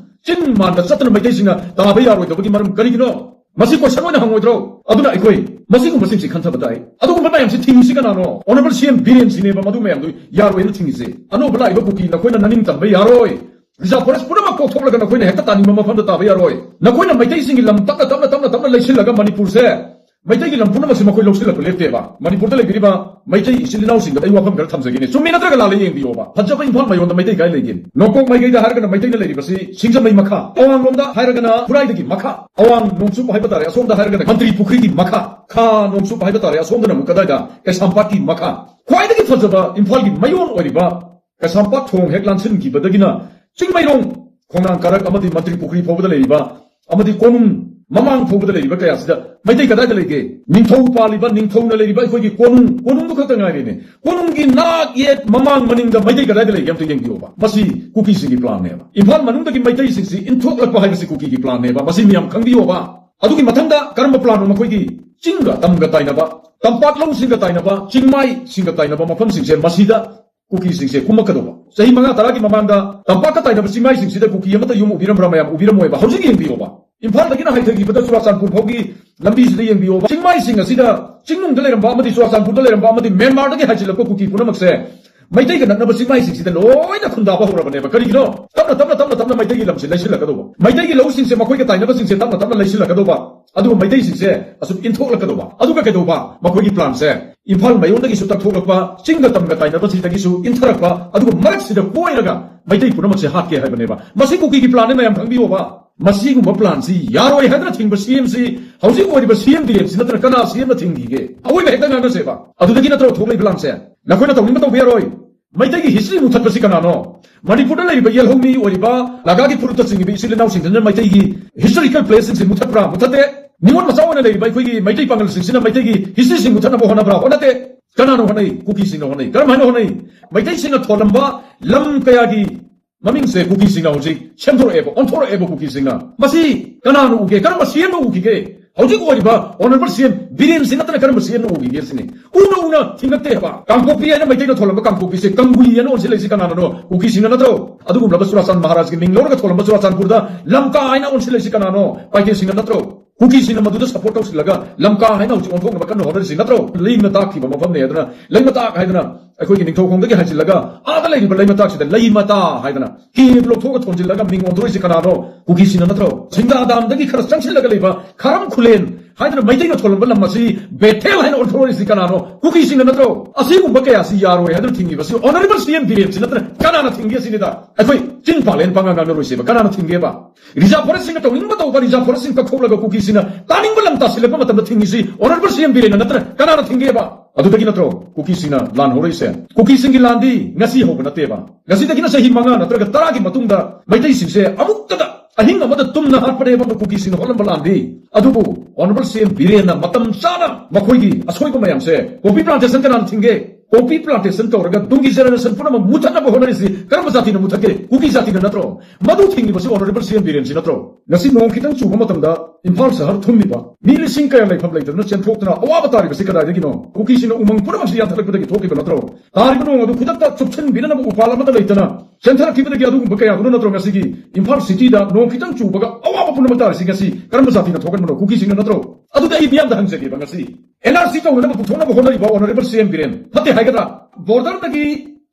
ꯆꯤꯡ ꯃꯥꯟꯗ ꯆꯠꯇꯅ ꯃꯩꯇꯩꯁꯤꯡꯅ ꯇꯥꯕ ꯌꯥꯔꯣꯏꯗꯕꯒꯤ ꯃꯔꯝ ꯀꯔꯤꯒꯤꯅꯣ? ꯃꯁꯤ question ꯑꯣꯏꯅ ꯍꯪꯉꯣꯏꯗ꯭ꯔꯣ? ꯑꯗꯨꯅ ꯑꯩꯈꯣꯏ ꯃꯁꯤꯒꯨꯝꯕꯁꯤꯡꯁꯤ ꯈꯟꯊꯕ ꯇꯥꯏ꯫ ꯑꯗꯨꯒꯨꯝꯕ ꯃꯌꯥꯝꯁꯤ ꯊꯤꯡꯉꯤꯁꯤ ꯀꯅꯥꯅꯣ? Honourable CM ꯕꯤꯔꯦꯟ ꯁꯤꯅꯦꯕ ꯃꯗꯨ ꯃꯌꯥꯝꯗꯨ ꯌꯥꯔꯣꯏꯅ ꯊꯤꯡꯉꯤꯁꯦ꯫ ꯑꯅꯧꯕ ꯂꯥꯛꯏꯕ ꯀꯨꯀꯤ ꯅꯈꯣꯏꯅ ꯅꯅꯤꯡ ꯇꯝꯕ ꯌꯥꯔꯣꯏ꯫ Reserve forest ꯄꯨꯝꯅꯃꯛ ꯀꯣꯛꯊꯣꯛꯂꯒ ꯅꯈꯣꯏꯅ ꯍꯦꯛꯇ ꯇꯥꯅꯤꯡꯕ ꯃꯐꯝꯗ ꯇꯥꯕ ꯌꯥꯔꯣꯏ꯫ ꯅꯈꯣꯏꯅ ꯃꯩꯇꯩꯁꯤꯡꯒꯤ ꯂꯝ ꯇꯞꯅ ꯇꯞꯅ ꯇꯞꯅ ꯇꯞꯅ ꯂꯩꯁꯤꯜꯂꯒ ꯃꯅꯤꯄꯨꯔꯁꯦ ꯃꯩꯇꯩꯒꯤ ꯂꯝ ꯄꯨꯝꯅꯃꯛꯁꯦ ꯃꯈꯣꯏ ꯂꯧꯁꯤꯜꯂꯛꯄ ꯂꯦꯞꯇꯦꯕ꯫ ꯃꯅꯤꯄꯨꯔꯗ ꯂꯩꯕꯤꯔꯤꯕ ꯃꯩꯇꯩ ꯏꯆꯤꯜ ꯏꯅꯥꯎꯁꯤꯡꯗ ꯑꯩ ꯋꯥꯐꯝ ꯈꯔ ꯊꯝꯖꯒꯦꯅꯦ꯫ ꯆꯨꯝꯃꯤ ꯅꯠꯇ꯭ꯔꯒ ꯂꯥꯜꯂꯤ ꯌꯦꯡꯕꯤꯌꯣꯕ꯫ ꯐꯖꯕ ꯏꯝꯐꯥꯜ ꯃꯌꯣꯟꯗ ꯃꯩꯇꯩ ꯀꯥꯏ ꯂꯩꯒꯦ? ꯅꯣꯡꯄꯣꯛ ꯃꯥꯏꯀꯩꯗ ꯍꯥꯏꯔꯒꯅ ꯃꯩꯇꯩꯅ ꯂꯩꯔꯤꯕꯁꯤ ꯁꯤꯡꯖꯃꯩ ꯃꯈꯥ, ꯑꯋꯥꯡꯂꯣꯝꯗ ꯍꯥꯏꯔꯒꯅ ꯈꯨꯔꯥꯏꯗꯒꯤ ꯃꯈꯥ, ꯑꯋꯥꯡ ꯅꯣꯡꯆꯨꯞ ꯍꯥꯏꯕ ꯇꯥꯔꯦ, ꯑꯁꯣꯝꯗ ꯍꯥꯏꯔꯒꯅ ꯃꯟꯇ꯭ꯔꯤ ꯄꯨꯈ꯭ꯔꯤꯒꯤ ꯃꯈꯥ, ꯈꯥ ꯅꯣꯡꯆꯨꯞ ꯍꯥꯏꯕ ꯇꯥꯔꯦ, ꯑꯁꯣꯝꯗꯅ ꯑꯃꯨꯛ ꯀꯗꯥꯏꯗ? ꯀꯩꯁꯥꯝꯄꯥꯠꯀꯤ ꯃꯈꯥ꯫ ꯈ꯭ꯋꯥꯏꯗꯒꯤ ꯐꯖꯕ ꯏꯝꯐꯥꯜꯒꯤ ꯃꯌꯣꯟ ꯑꯣꯏꯔꯤꯕ ꯀꯩꯁꯥꯝꯄꯥꯠ ꯊꯣꯡ ꯍꯦꯛ ꯂꯥꯟꯁꯤꯟꯈꯤꯕꯗꯒꯤꯅ ꯆꯤꯡꯃꯩꯔꯣꯡ, ꯈꯣꯡꯅꯥꯡ ꯀꯥꯔꯛ ꯑꯃꯗꯤ ꯃꯟꯇ꯭ꯔꯤ ꯄꯨꯈ꯭ꯔꯤ ꯐꯥꯎꯕꯗ ꯂꯩꯔꯤꯕ ꯑꯃꯗꯤ ꯀꯣꯅꯨꯡ ꯃꯃꯥꯡ ꯐꯥꯎꯕꯗ ꯂꯩꯔꯤꯕ ꯀꯌꯥꯁꯤꯗ ꯃꯩꯇꯩ ꯀꯗꯥꯏꯗ ꯂꯩꯒꯦ? ꯅꯤꯡꯊꯧ ꯄꯥꯜꯂꯤꯕ, ꯅꯤꯡꯊꯧꯅ ꯂꯩꯔꯤꯕ ꯑꯩꯈꯣꯏꯒꯤ ꯀꯣꯅꯨꯡ, ꯀꯣꯅꯨꯡꯗꯨ ꯈꯛꯇ ꯉꯥꯏꯔꯦꯅꯦ꯫ ꯀꯣꯅꯨꯡꯒꯤ ꯅꯥꯛ ꯌꯦꯠ ꯃꯃꯥꯡ ꯃꯅꯤꯡꯗ ꯃꯩꯇꯩ ꯀꯗꯥꯏꯗ ꯂꯩꯒꯦ ꯑꯝꯇ ꯌꯦꯡꯕꯤꯌꯣꯕ꯫ ꯃꯁꯤ ꯀꯨꯀꯤꯁꯤꯡꯒꯤ ꯄ꯭ꯂꯥꯟꯅꯦꯕ꯫ ꯏꯝꯐꯥꯜ ꯃꯅꯨꯡꯗꯒꯤ ꯃꯩꯇꯩꯁꯤꯡꯁꯤ ꯏꯟꯊꯣꯛꯂꯛꯄ ꯍꯥꯏꯕꯁꯤ ꯀꯨꯀꯤꯒꯤ ꯄ꯭ꯂꯥꯟꯅꯦꯕ꯫ ꯃꯁꯤ ꯃꯤꯌꯥꯝ ꯈꯪꯕꯤꯌꯣꯕ꯫ ꯑꯗꯨꯒꯤ ꯃꯊꯪꯗ ꯀꯔꯝꯕ ꯄ꯭ꯂꯥꯟꯅꯣ ꯃꯈꯣꯏꯒꯤ? ꯆꯤꯡꯒ ꯇꯝꯒ ꯇꯥꯏꯅꯕ, ꯇꯝꯄꯥꯛ ꯂꯧꯁꯤꯡꯒ ꯇꯥꯏꯅꯕ, ꯆꯤꯡꯃꯥꯏꯁꯤꯡꯒ ꯇꯥꯏꯅꯕ ꯃꯐꯝꯁꯤꯡꯁꯦ ꯃꯁꯤꯗ ꯀꯨꯀꯤꯁꯤꯡꯁꯦ ꯀꯨꯝꯃꯛꯀꯗꯧꯕ꯫ ꯆꯍꯤ ꯃꯉꯥ ꯇꯔꯥꯒꯤ ꯃꯃꯥꯡꯗ ꯇꯝꯄꯥꯛꯇ ꯇꯥꯏꯅꯕ ꯆꯤꯡꯃꯥꯏꯁꯤꯡꯁꯤꯗ ꯀꯨꯀꯤ ꯑꯃꯠꯇ ꯌꯨꯝ ꯎꯕꯤꯔꯝꯕ꯭ꯔꯥ? ꯃꯌꯥꯝ ꯎꯕꯤꯔꯝꯃꯣꯏꯕ꯫ ꯍꯧꯖꯤꯛ ꯌꯦꯡꯕꯤꯌꯣꯕ, ꯏꯝꯐꯥꯜꯗꯒꯤꯅ ꯍꯥꯏꯊꯈꯤꯕꯗ ꯆꯨꯔꯥꯆꯥꯟꯄꯨꯔ ꯐꯥꯎꯒꯤ ꯂꯝꯕꯤꯁꯤꯗ ꯌꯦꯡꯕꯤꯌꯣꯕ꯫ ꯆꯤꯡꯃꯥꯏꯁꯤꯡ ꯑꯁꯤꯗ, ꯆꯤꯡꯅꯨꯡꯗ ꯂꯩꯔꯝꯕ ꯑꯃꯗꯤ ꯆꯨꯔꯥꯆꯥꯟꯄꯨꯔꯗ ꯂꯩꯔꯝꯕ ꯑꯃꯗꯤ ꯃ꯭ꯌꯥꯟꯃꯥꯔꯗꯒꯤ ꯍꯥꯏꯖꯤꯜꯂꯛꯄ ꯀꯨꯀꯤ ꯄꯨꯝꯅꯃꯛꯁꯦ ꯃꯩꯇꯩꯒ ꯅꯛꯅꯕ ꯆꯤꯡꯃꯥꯏꯁꯤꯡꯁꯤꯗ ꯂꯣꯏꯅ ꯈꯨꯟꯗꯥꯕ ꯍꯧꯔꯕꯅꯦꯕ꯫ ꯀꯔꯤꯒꯤꯅꯣ? ꯇꯞꯅ, ꯇꯞꯅ, ꯇꯞꯅ, ꯇꯞꯅ ꯃꯩꯇꯩꯒꯤ ꯂꯝꯁꯦ ꯂꯩꯁꯤꯜꯂꯛꯀꯗꯧꯕ, ꯃꯩꯇꯩꯒꯤ ꯂꯧꯁꯤꯡꯁꯦ, ꯃꯈꯣꯏꯒ ꯇꯥꯏꯅꯕꯁꯤꯡꯁꯦ ꯇꯞꯅ, ꯇꯞꯅ ꯂꯩꯁꯤꯜꯂꯛꯀꯗꯧꯕ, ꯑꯗꯨꯒ ꯃꯩꯇꯩꯁꯤꯡꯁꯦ ꯑꯁꯨꯝ ꯏꯟꯊꯣꯛꯂꯛꯀꯗꯧꯕ꯫ ꯑꯗꯨꯒ ꯀꯩꯗꯧꯕ? ꯃꯈꯣꯏꯒꯤ ꯄ꯭ꯂꯥꯟꯁꯦ ꯏꯝꯐꯥꯜ ꯃꯌꯣꯟꯗꯒꯤꯁꯨ ꯇꯛꯊꯣꯛꯂꯛꯄ, ꯆꯤꯡꯒ ꯇꯝꯒ ꯇꯥꯏꯅꯕꯁꯤꯗꯒꯤꯁꯨ ꯏꯟꯊꯔꯛꯄ, ꯑꯗꯨꯒ ꯃꯔꯛꯁꯤꯗ ꯀꯣꯏꯔꯒ ꯃꯩꯇꯩ ꯄꯨꯝꯅꯃꯛꯁꯦ ꯍꯥꯠꯀꯦ ꯍꯥꯏꯕꯅꯦꯕ꯫ ꯃꯁꯤ ꯀꯨꯀꯤꯒꯤ ꯄ꯭ꯂꯥꯟꯅꯦ, ꯃꯌꯥꯝ ꯈꯪꯕꯤꯌꯣꯕ꯫ ꯃꯁꯤꯒꯨꯝꯕ ꯄ꯭ꯂꯥꯟꯁꯤ ꯌꯥꯔꯣꯏ ꯍꯥꯏꯗꯅ ꯊꯤꯡꯕ ꯁꯤ ꯑꯦꯝꯁꯤ ꯍꯧꯖꯤꯛ ꯑꯣꯏꯔꯤꯕ ꯁꯤ ꯑꯦꯝ ꯗꯤ ꯑꯦꯝꯁꯤ ꯅꯠꯇꯅ ꯀꯅꯥ ꯁꯤ ꯑꯦꯝꯅ ꯊꯤꯡꯈꯤꯒꯦ? ꯑꯑꯣꯏꯕ ꯍꯦꯛꯇ ꯉꯥꯡꯅꯁꯦꯕ꯫ ꯑꯗꯨꯗꯒꯤ ꯅꯠꯇ꯭ꯔꯣ ꯊꯣꯛꯂꯛꯏꯕ ꯂꯥꯟꯁꯦ? ꯅꯈꯣꯏꯅ ꯇꯧꯅꯤꯡꯕ ꯇꯧꯕ ꯌꯥꯔꯣꯏ꯫ ꯃꯩꯇꯩꯒꯤ ꯍꯤꯁꯇ꯭ꯔꯤ ꯃꯨꯊꯠꯄꯁꯤ ꯀꯅꯥꯅꯣ? ꯃꯅꯤꯄꯨꯔꯗ ꯂꯩꯔꯤꯕ ꯌꯦꯜꯍꯧꯃꯤ ꯑꯣꯏꯔꯤꯕ ꯅꯥꯒꯥꯒꯤ ꯐꯨꯔꯨꯞꯇ ꯆꯤꯡꯉꯤꯕ ꯏꯆꯤꯜ ꯏꯅꯥꯎꯁꯤꯡꯁꯤꯅ ꯃꯩꯇꯩꯒꯤ ꯍꯤꯁꯇꯣꯔꯤꯀꯦꯜ ꯄ꯭ꯂꯦꯁꯁꯤꯡꯁꯤ ꯃꯨꯊꯠꯄ꯭ꯔꯥ? ꯃꯨꯊꯠꯇꯦ꯫ ꯅꯤꯉꯣꯜ ꯃꯆꯥ ꯑꯣꯏꯅ ꯂꯩꯔꯤꯕ ꯑꯩꯈꯣꯏꯒꯤ ꯃꯩꯇꯩ ꯄꯥꯉꯜꯁꯤꯡꯁꯤꯅ ꯃꯩꯇꯩꯒꯤ ꯍꯤꯁꯇ꯭ꯔꯤꯁꯤ ꯃꯨꯊꯠꯅꯕ ꯍꯣꯠꯅꯕ꯭ꯔꯥ? ꯍꯣꯠꯅꯗꯦ꯫ ꯀꯅꯥꯅ ꯍꯣꯠꯅꯩ? ꯀꯨꯀꯤꯁꯤꯡꯅ ꯍꯣꯠꯅꯩ꯫ ꯀꯔꯝꯍꯥꯏꯅ ꯍꯣꯠꯅꯩ? ꯃꯩꯇꯩꯁꯤꯡꯅ ꯊꯣꯜꯂꯝꯕ ꯂꯝ ꯀꯌꯥꯒꯤ ꯃꯃꯤꯡꯁꯦ ꯀꯨꯀꯤꯁꯤꯡꯅ ꯍꯧꯖꯤꯛ ꯁꯦꯝꯗꯣꯔꯛꯑꯦꯕ, ꯑꯣꯟꯊꯣꯔꯛꯑꯦꯕ ꯀꯨꯀꯤꯁꯤꯡꯅ꯫ ꯃꯁꯤ ꯀꯅꯥꯅ ꯎꯒꯦ? ꯀꯔꯝꯕ ꯁꯤ ꯑꯦꯝꯅ ꯎꯈꯤꯒꯦ? ꯍꯧꯖꯤꯛ ꯑꯣꯏꯔꯤꯕ ꯑꯣꯅꯔꯦꯕꯜ ꯁꯤ ꯑꯦꯝ ꯕꯤꯔꯦꯟꯁꯤ ꯅꯠꯇꯅ ꯀꯔꯝꯕ ꯁꯤ ꯑꯦꯝꯅ ꯎꯈꯤꯒꯦ ꯁꯤꯅꯤ꯫ ꯎꯅ ꯎꯅ ꯊꯤꯡꯒꯠꯇꯦ ꯍꯥꯏꯕ꯫ ꯀꯥꯡꯄꯣꯛꯄꯤ ꯍꯥꯏꯅ ꯃꯩꯇꯩꯅ ꯊꯣꯜꯂꯝꯕ ꯀꯥꯡꯄꯣꯛꯄꯤꯁꯦ ꯀꯪꯒꯨꯏ ꯍꯥꯏꯅ ꯑꯣꯟꯁꯤꯜꯂꯛꯏꯁꯤ ꯀꯅꯥꯅꯅꯣ? ꯀꯨꯀꯤꯁꯤꯡꯅ ꯅꯠꯇ꯭ꯔꯣ? ꯑꯗꯨꯒꯨꯝꯂꯕ ꯆꯨꯔꯥꯆꯥꯟ ꯃꯍꯥꯔꯥꯖꯒꯤ ꯃꯤꯡ ꯂꯧꯔꯒ ꯊꯣꯜꯂꯝꯕ ꯆꯨꯔꯥꯆꯥꯟꯄꯨꯔꯗ ꯂꯝꯀꯥ ꯍꯥꯏꯅ ꯑꯣꯟꯁꯤꯜꯂꯛꯏꯁꯤ ꯀꯅꯥꯅꯣ? ꯄꯥꯏꯊꯦꯁꯤꯡꯅ ꯅꯠꯇ꯭ꯔꯣ? ꯀꯨꯀꯤꯁꯤꯡꯅ ꯃꯗꯨꯗ ꯁꯞꯄꯣꯔꯠ ꯇꯧꯁꯤꯜꯂꯒ ꯂꯝꯀꯥ ꯍꯥꯏꯅ ꯍꯧꯖꯤꯛ ꯑꯣꯟꯊꯣꯛꯅꯕ ꯀꯟꯅ ꯍꯣꯠꯅꯔꯤꯁꯤ ꯅꯠꯇ꯭ꯔꯣ? ꯂꯩꯃ ꯇꯥꯛꯈꯤꯕ ꯃꯐꯝꯅꯦ ꯍꯥꯏꯗꯅ, ꯂꯩꯃ ꯇꯥꯛ ꯍꯥꯏꯗꯅ ꯑꯩꯈꯣꯏꯒꯤ ꯅꯤꯡꯊꯧꯈꯣꯡꯗꯒꯤ ꯍꯥꯏꯖꯤꯜꯂꯒ ꯑꯥꯗ ꯂꯩꯔꯤꯕ ꯂꯩꯃ ꯇꯥꯛꯁꯤꯗ ꯂꯩꯃꯇꯥ ꯍꯥꯏꯗꯅ ꯀꯦꯞ ꯂꯧꯊꯣꯛꯑꯒ ꯊꯣꯟꯖꯤꯜꯂꯒ ꯃꯤꯡ ꯑꯣꯟꯊꯣꯔꯛꯏꯁꯤ ꯀꯅꯥꯅꯣ? ꯀꯨꯀꯤꯁꯤꯡꯅ ꯅꯠꯇ꯭ꯔꯣ? ꯁꯤꯡꯗꯥ ꯗꯥꯝꯗꯒꯤ ꯈꯔ ꯆꯪꯁꯤꯜꯂꯒ ꯂꯩꯕ ꯈꯥꯔꯝ ꯈꯨꯂꯦꯟ ꯍꯥꯏꯗꯅ ꯃꯩꯇꯩꯅ ꯊꯣꯜꯂꯝꯕ ꯂꯝ ꯑꯁꯤ ꯕꯦꯊꯦꯜ ꯍꯥꯏꯅ ꯑꯣꯟꯊꯣꯔꯛꯏꯁꯤ ꯀꯅꯥꯅꯣ? ꯀꯨꯀꯤꯁꯤꯡꯅ ꯅꯠꯇ꯭ꯔꯣ? ꯑꯁꯤꯒꯨꯝꯕ ꯀꯌꯥꯁꯤ ꯌꯥꯔꯣꯏ ꯍꯥꯏꯗꯨꯅ ꯊꯤꯡꯉꯤꯕꯁꯤ ꯑꯣꯅꯔꯦꯕꯜ ꯁꯤ ꯑꯦꯝ ꯕꯤꯔꯦꯟꯁꯤ ꯅꯠꯇꯅ ꯀꯅꯥꯅ ꯊꯤꯡꯒꯦ ꯁꯤꯅꯤꯗ꯫ ꯑꯩꯈꯣꯏ ꯆꯤꯟ ꯄꯥꯜꯂꯦꯅ ꯄꯉꯥꯡ ꯉꯥꯡꯅꯔꯣꯏꯁꯦꯕ꯫ ꯀꯅꯥꯅ ꯊꯤꯡꯒꯦꯕ? ꯔꯤꯖꯥꯔꯚ ꯐꯣꯔꯦꯁꯁꯤꯡꯅ ꯇꯧꯅꯤꯡꯕ ꯇꯧꯕ, ꯔꯤꯖꯥꯔꯚ ꯐꯣꯔꯦꯁꯁꯤꯡ ꯀꯛꯊꯣꯛꯂꯒ ꯀꯨꯀꯤꯁꯤꯡꯅ ꯇꯥꯅꯤꯡꯕ ꯂꯝ ꯇꯥꯁꯤꯜꯂꯛꯄ ꯃꯇꯝꯗ ꯊꯤꯡꯉꯤꯁꯤ ꯑꯣꯅꯔꯦꯕꯜ ꯁꯤ ꯑꯦꯝ ꯕꯤꯔꯦꯟꯅ ꯅꯠꯇꯅ ꯀꯅꯥꯅ ꯊꯤꯡꯒꯦꯕ? ꯑꯗꯨꯗꯒꯤ ꯅꯠꯇ꯭ꯔꯣ ꯀꯨꯀꯤꯁꯤꯡꯅ ꯂꯥꯟ ꯍꯧꯔꯛꯏꯁꯦ? ꯀꯨꯀꯤꯁꯤꯡꯒꯤ ꯂꯥꯟꯗꯤ ꯉꯁꯤ ꯍꯧꯕ ꯅꯠꯇꯦꯕ꯫ ꯉꯁꯤꯗꯒꯤꯅ ꯆꯍꯤ ꯃꯉꯥ ꯅꯠꯇ꯭ꯔꯒ ꯇꯔꯥꯒꯤ ꯃꯇꯨꯡꯗ ꯃꯩꯇꯩꯁꯤꯡꯁꯦ ꯑꯃꯨꯛꯇꯗ ꯑꯍꯤꯡ ꯑꯃꯗ ꯇꯨꯝꯅ ꯍꯥꯠꯄꯅꯦꯕ ꯀꯨꯀꯤꯁꯤꯡꯅ ꯍꯣꯠꯂꯝꯕ ꯂꯥꯟꯗꯤ꯫ ꯑꯗꯨꯕꯨ ꯑꯣꯅꯔꯦꯕꯜ ꯁꯤ ꯑꯦꯝ ꯕꯤꯔꯦꯟꯅ ꯃꯇꯝ ꯆꯥꯅ ꯃꯈꯣꯏꯒꯤ ꯑꯁꯣꯏꯕ ꯃꯌꯥꯝꯁꯦ, ꯄꯣꯄꯤ ꯄ꯭ꯂꯥꯟꯇꯦꯁꯟ ꯀꯅꯥꯅ ꯊꯤꯡꯒꯦ? ꯄꯣꯄꯤ ꯄ꯭ꯂꯥꯟꯇꯦꯁꯟ ꯇꯧꯔꯒ ꯇꯨꯡꯒꯤ ꯖꯦꯅꯦꯔꯦꯁꯟ ꯄꯨꯝꯅꯃꯛ ꯃꯨꯊꯠꯅꯕ ꯍꯣꯠꯅꯔꯤꯁꯤ ꯀꯔꯝꯕ ꯖꯥꯇꯤꯅ ꯃꯨꯊꯠꯀꯦ? ꯀꯨꯀꯤ ꯖꯥꯇꯤꯅ ꯅꯠꯇ꯭ꯔꯣ? ꯃꯗꯨ ꯊꯤꯡꯉꯤꯕꯁꯤ ꯑꯣꯅꯔꯦꯕꯜ ꯁꯤ ꯑꯦꯝ ꯕꯤꯔꯦꯟꯁꯤ ꯅꯠꯇ꯭ꯔꯣ? ꯉꯁꯤ ꯅꯣꯡ ꯈꯤꯇꯪ ꯆꯨꯕ ꯃꯇꯝꯗ ꯏꯝꯐꯥꯜ ꯁꯍꯔ ꯊꯨꯝꯂꯤꯕ ꯃꯤ ꯂꯤꯁꯤꯡ ꯀꯌꯥ ꯂꯩꯐꯝ ꯂꯩꯇꯗꯅ ꯆꯦꯟꯊꯣꯛꯇꯨꯅ ꯑꯋꯥꯕ ꯇꯥꯔꯤꯕꯁꯤ ꯀꯗꯥꯏꯗꯒꯤꯅꯣ? ꯀꯨꯀꯤꯁꯤꯡꯅ ꯎꯃꯪ ꯄꯨꯝꯅꯃꯛꯁꯤ ꯌꯥꯟꯊꯠꯂꯛꯄꯗꯒꯤ ꯊꯣꯛꯈꯤꯕ ꯅꯠꯇ꯭ꯔꯣ? ꯇꯥꯔꯤꯕ ꯅꯣꯡ ꯑꯗꯨ ꯈꯨꯗꯛꯇ ꯆꯨꯞꯁꯤꯟꯕꯤꯅꯅꯕ ꯎꯄꯥꯜ ꯑꯃꯠꯇ ꯂꯩꯇꯅ ꯆꯦꯟꯊꯔꯛꯈꯤꯕꯗꯒꯤ ꯑꯗꯨꯒꯨꯝꯕ ꯀꯌꯥꯗꯨꯅ ꯅꯠꯇ꯭ꯔꯣ ꯉꯁꯤꯒꯤ ꯏꯝꯐꯥꯜ ꯁꯤꯇꯤꯗ ꯅꯣꯡ ꯈꯤꯇꯪ ꯆꯨꯕꯒ ꯑꯋꯥꯕ ꯄꯨꯝꯅꯃꯛ ꯇꯥꯔꯤꯁꯤ? ꯉꯁꯤ ꯀꯔꯝꯕ ꯖꯥꯇꯤꯅ ꯊꯣꯛꯍꯟꯕꯅꯣ? ꯀꯨꯀꯤꯁꯤꯡꯅ ꯅꯠꯇ꯭ꯔꯣ? ꯑꯗꯨꯗꯤ ꯑꯩ ꯃꯤꯌꯥꯝꯗ ꯍꯪꯖꯒꯦꯕ, ꯉꯁꯤ ꯑꯦꯟ ꯑꯥꯔ ꯁꯤ ꯇꯧꯅꯅꯕ ꯄꯨꯊꯣꯛꯅꯕ ꯍꯣꯠꯅꯔꯤꯕ ꯑꯣꯅꯔꯦꯕꯜ ꯁꯤ ꯑꯦꯝ ꯕꯤꯔꯦꯟ ꯐꯠꯇꯦ ꯍꯥꯏꯒꯗ꯭ꯔꯥ? ꯕꯣꯔꯗꯔꯗꯒꯤ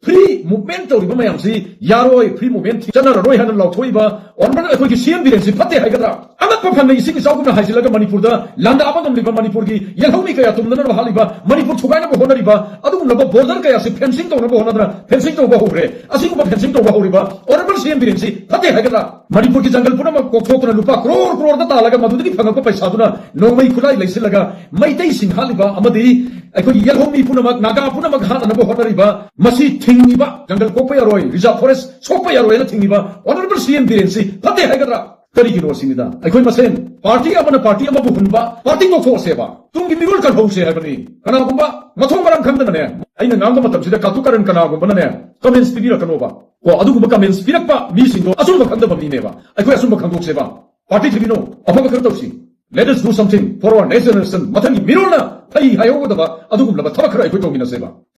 ꯐ꯭ꯔꯤ ꯃꯨꯚꯃꯦꯟ ꯇꯧꯔꯤꯕ ꯃꯌꯥꯝꯁꯤ ꯌꯥꯔꯣꯏ, ꯐ꯭ꯔꯤ ꯃꯨꯚꯃꯦꯟ ꯆꯠꯅꯔꯔꯣꯏ ꯍꯥꯏꯅ ꯂꯥꯎꯊꯣꯛꯏꯕ ꯑꯣꯅꯔꯦꯕꯜ ꯑꯩꯈꯣꯏꯒꯤ ꯁꯤ ꯑꯦꯝ ꯕꯤꯔꯦꯟꯁꯤ ꯐꯠꯇꯦ ꯍꯥꯏꯒꯗ꯭ꯔꯥ? ꯑꯉꯛꯄ ꯐꯟꯅ ꯏꯁꯤꯡ ꯏꯆꯥꯎꯒꯨꯝꯅ ꯍꯥꯏꯖꯤꯜꯂꯒ ꯃꯅꯤꯄꯨꯔꯗ ꯂꯥꯟꯗꯥꯕ ꯉꯝꯂꯤꯕ, ꯃꯅꯤꯄꯨꯔꯒꯤ ꯌꯦꯜꯍꯧꯃꯤ ꯀꯌꯥ ꯇꯨꯝꯅꯅꯕ ꯍꯥꯠꯂꯤꯕ, ꯃꯅꯤꯄꯨꯔ ꯊꯨꯒꯥꯏꯅꯕ ꯍꯣꯠꯅꯔꯤꯕ, ꯑꯗꯨꯒꯨꯝꯂꯕ ꯕꯣꯔꯗꯔ ꯀꯌꯥꯁꯤ ꯐꯦꯟꯁꯤꯡ ꯇꯧꯅꯕ ꯍꯣꯠꯅꯗꯅ ꯐꯦꯟꯁꯤꯡ ꯇꯧꯕ ꯍꯧꯔꯦ꯫ ꯑꯁꯤꯒꯨꯝꯕ ꯐꯦꯟꯁꯤꯡ ꯇꯧꯕ ꯍꯧꯔꯤꯕ ꯑꯣꯅꯔꯦꯕꯜ ꯁꯤ ꯑꯦꯝ ꯕꯤꯔꯦꯟꯁꯤ ꯐꯠꯇꯦ ꯍꯥꯏꯒꯗ꯭ꯔꯥ? ꯃꯅꯤꯄꯨꯔꯒꯤ ꯖꯪꯒꯜ ꯄꯨꯝꯅꯃꯛ ꯀꯣꯛꯊꯣꯛꯇꯨꯅ ꯂꯨꯄꯥ ꯀ꯭ꯔꯣꯔ ꯀ꯭ꯔꯣꯔꯗ ꯇꯥꯜꯂꯒ ꯃꯗꯨꯗꯒꯤ ꯐꯪꯉꯛꯄ ꯄꯩꯁꯥꯗꯨꯅ ꯅꯣꯡꯃꯩ ꯈꯨꯠꯂꯥꯏ ꯂꯩꯁꯤꯜꯂꯒ ꯃꯩꯇꯩꯁꯤꯡ ꯍꯥꯠꯂꯤꯕ ꯑꯃꯗꯤ ꯑꯩꯈꯣꯏꯒꯤ ꯌꯦꯜꯍꯧꯃꯤ ꯄꯨꯝꯅꯃꯛ, ꯅꯥꯒꯥ ꯄꯨꯝꯅꯃꯛ ꯍꯥꯠꯅꯅꯕ ꯍꯣꯠꯅꯔꯤꯕ, ꯃꯁꯤ ꯊꯤꯡꯉꯤꯕ, ꯖꯪꯒꯜ ꯀꯣꯛꯄ ꯌꯥꯔꯣꯏ, ꯔꯤꯖꯥꯔꯚ ꯐꯣꯔꯦꯁ ꯁꯣꯛꯄ ꯌꯥꯔꯣꯏꯅ ꯊꯤꯡꯉꯤꯕ ꯑꯣꯅꯔꯦꯕꯜ ꯁꯤ ꯑꯦꯝ ꯕꯤꯔꯦꯟꯁꯤ ꯐꯠꯇꯦ ꯍꯥꯏꯒꯗ꯭ꯔꯥ? ꯀꯔꯤꯒꯤꯅꯣ ꯁꯤꯅꯤꯗ꯫ ꯑꯩꯈꯣꯏ ꯃꯁꯦꯟ ꯄꯥꯔꯇꯤ ꯑꯃꯅ ꯄꯥꯔꯇꯤ ꯑꯃꯕꯨ ꯍꯨꯟꯕ, ꯄꯥꯔꯇꯤ ꯇꯣꯛꯊꯣꯛꯑꯁꯦꯕ꯫ ꯇꯨꯡꯒꯤ ꯃꯤꯔꯣꯜ ꯀꯜꯍꯧꯁꯦ ꯍꯥꯏꯕꯅꯤ꯫ ꯀꯅꯥꯒꯨꯝꯕ ꯃꯊꯣꯡ ꯃꯔꯝ ꯈꯪꯗꯅꯅꯦ, ꯑꯩꯅ ꯉꯥꯡꯕ ꯃꯇꯝꯁꯤꯗ ꯀꯥꯇꯨ ꯀꯥꯔꯟ ꯀꯅꯥꯒꯨꯝꯕꯅꯅꯦ ꯀꯃꯦꯟꯁ ꯄꯤꯕꯤꯔꯛꯀꯅꯣꯕ꯫ ꯀꯣ, ꯑꯗꯨꯒꯨꯝꯕ ꯀꯃꯦꯟꯁ ꯄꯤꯔꯛꯄ ꯃꯤꯁꯤꯡꯗꯣ ꯑꯆꯨꯝꯕ ꯈꯪꯗꯕ ꯃꯤꯅꯦꯕ꯫ ꯑꯩꯈꯣꯏ ꯑꯆꯨꯝꯕ ꯈꯪꯗꯣꯛꯁꯦꯕ꯫ ꯄꯥꯔꯇꯤ ꯊꯤꯕꯤꯅꯣ, ꯑꯐꯕ ꯈꯔ ꯇꯧꯁꯤ꯫ Let us do something for our next generation. ꯃꯊꯪꯒꯤ ꯃꯤꯔꯣꯜꯅ ꯐꯩ ꯍꯥꯏꯍꯧꯒꯗꯕ ꯑꯗꯨꯒꯨꯝꯂꯕ ꯊꯕꯛ ꯈꯔ ꯑꯩꯈꯣꯏ ꯇꯧꯃꯤꯟꯅꯁꯦꯕ꯫